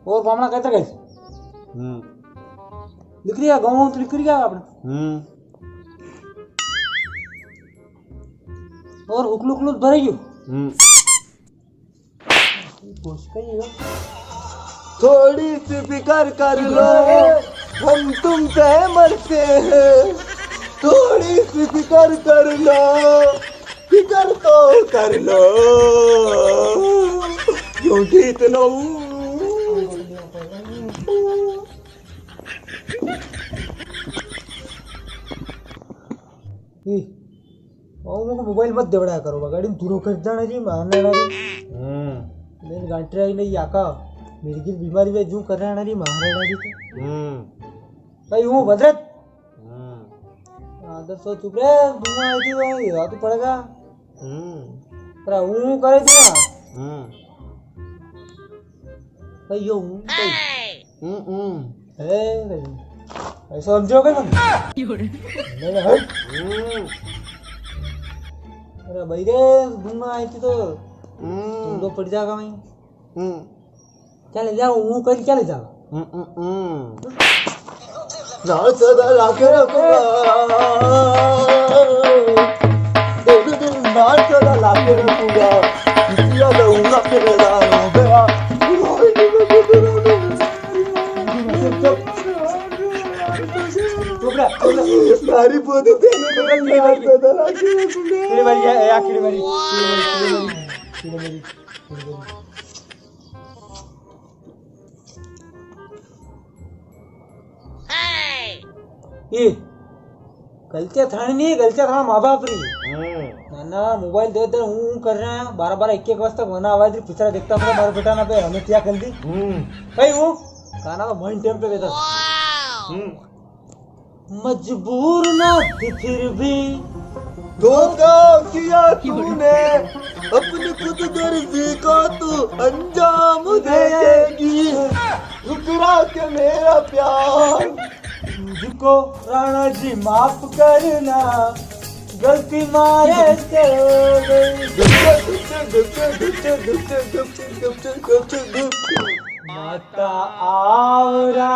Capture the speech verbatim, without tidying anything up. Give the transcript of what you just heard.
और पामणा कैतर गई? हम्म। लिख रिया, गाँव तो लिख रिया आपने। हम्म। और हुकलू हुकलू भरे गयो। हम्म। थोड़ी सी फिकर कर लो, हम तुम पे मरते हैं। थोड़ी सी फिकर कर लो, फिकर तो कर लो, क्योंकि इतना ई, ओ, उनको मोबाइल मत देवड़ा करो, बगाड़ी में दूरो कर जाना जी, मारने वाला जी। हम्म। लेकिन गांठिया ही नहीं, याका मिर्गी बीमारी में जूं कर रहा है ना जी, मारने वाला जी तो। हम्म। भाई, हूँ भद्रत। हम्म। आदर सो चुप रे, धुआं आई थी भाई, रात पड़ेगा। हम्म। पर हूँ करे दिया। हम्म। भाई, यो हूँ, भाई। हम्म, हम्म। ए, भाई। ऐसा समझो क्या तुम? क्यों रे? नहीं, हट। हम्म। अरे भाई रे, धुआं आई थी तो हम्म। तुम तो पड़ जाएगा भाई। हम्म। क्या ले जाओ, वो कर क्या ले जाओ? हम्म, हम्म, हम्म। ना सदा लाके रखूंगा। दोनों दिन ना सदा लाके रखूंगा। किया रहूंगा तेरे नाम हो गया। चुप, चुप। चुप रह, चुप रह। सारी बोतल तेरे को ना सदा लाके रखूंगा। तेरे भाई, ये, ये आखिरी बारी। तेरे भाई, तेरे भाई, तेरे भाई। ये गलतियां थानी नहीं, गलतियां थाना माँ बाप री। हम्म। ना, ना, मोबाइल दे दे, हूँ, हूँ कर रहे हैं, बारह, बारह, एक, एक बजे तक वना आवाज री पिक्चर देखता, मेरा बारह बेटा ना पे, हमें क्या कर दी? हम्म। भाई, वो गाना तो मन टाइम पे देता। हम्म। मजबूर ना थी फिर भी। धोखा किया तूने, अपनी खुद गर्जी का तू अंजाम देगी। ठुकरा के मेरा प्यार। जिको राणा जी माफ करना, गलती मारे से हो गई। माता आवरा।